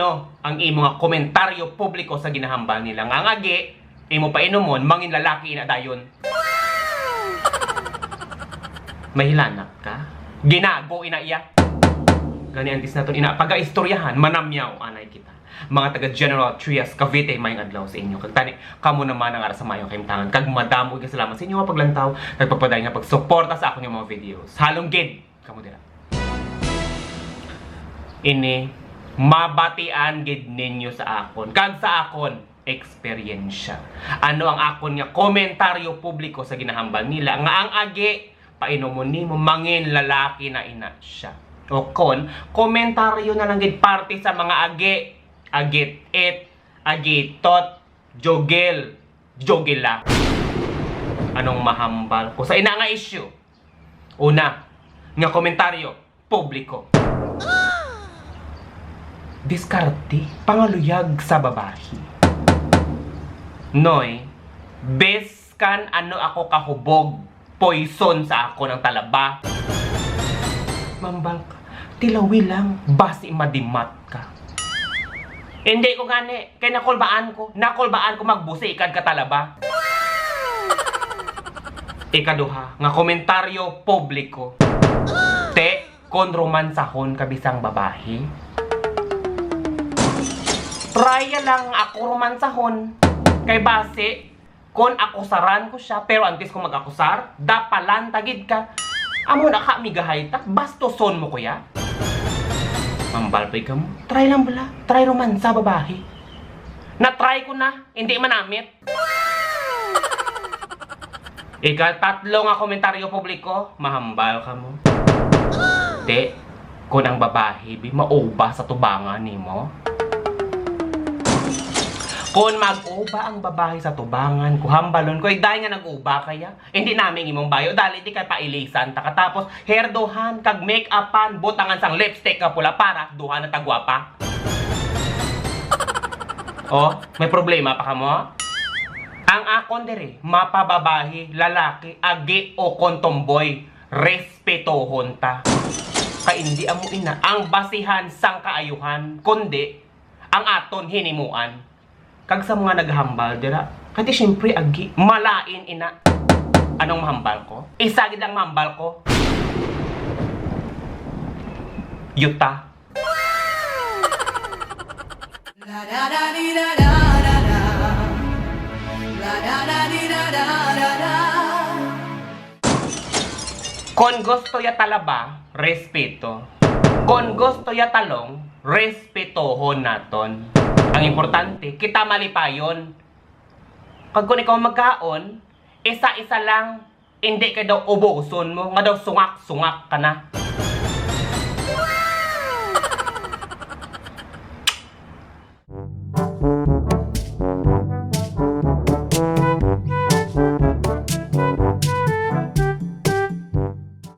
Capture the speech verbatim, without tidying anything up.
Ano ang imo nga komentaryo publiko sa ginahambal nila nga ang agi, imo painomon, mangin lalaki ina dayon? May hilanat ka? Ginago ina iya. Gani antes naton ina pagaistoryahan, manamyaw anay kita. Mga taga General Trias, Cavite, mayong adlaw sa inyo. Kag tani, kamo naman ang ara sa mayong kahimtangan. Kag madamo nga salamat sa inyo nga paglantaw, kag pagpadayon nga pagsuporta sa akon nga mga videos. Halong gid kamo dira. Ini mabatian gid ninyo sa akon kag sa akon eksperyensya. Ano ang akon nga komentaryo publiko sa ginahambal nila nga ang agi, painomon nimo, mangin lalaki na ina siya. O kon, komentaryo na lang gid parte sa mga agi, agit-it, agitot, jogel, jogela. Anong mahambal ko sa ina nga issue? Una, nga komentaryo publiko. Diskarte, pangaluyag sa babahi. Noy, biskan ano ako kahubog, poison sa akon ang talaba. Mambal ka, tilawi lang, basi madimat ka. Hindi ko gani, kay nakulbaan ko, nakulbaan ko magbusi ikad ka talaba. Ikaduha, nga komentaryo publiko. Te, kon romansahon ka bisang babahi. Try lang ako romansahon. Kay basi, kon akusaran ko siya, pero antes ko mag-akusar, dapalan ta gid ka. Amo na ka, migahay ta, bastuson mo, kuya. Mambal pa ikaw mo, try lang bala, try romansa babahi. Na-try ko na, hindi manamit. Ikatatlo nga komentaryo publiko, mahambal ka mo. Te, kon ang babahi, bi, mauba sa tubangan nimo. Kon mag-uba ang babahi sa tubangan ko, hambalon ko, "Ay, day nga nag-uba kaya? Hindi namin imong bayo, dali di kay pailisan ta ka. Tapos, hairdohan, kag make-upan, butangan sang lipstick nga pula para duha na tagwapa." Oh, may problema pa ka mo? Ang akon diri, mapababahi, lalaki, agi o kon tomboy, respetohon ta. Kay indi amo ina ang basihan sang kaayuhan, kundi ang aton hinimuan. Kag sa mga naghambal dira, kay di siyempre agi, malain ina. Anong mahambal ko? Isa gid lang mahambal ko. Yuta. Kon gusto ya talaba, respeto. Kon gusto ya talong, respetohon naton. Ang importante, kita malipayon. Kag kon ikaw magkaon, isa-isa lang, hindi kay daw ubuson mo, nga daw sungak-sungak ka na.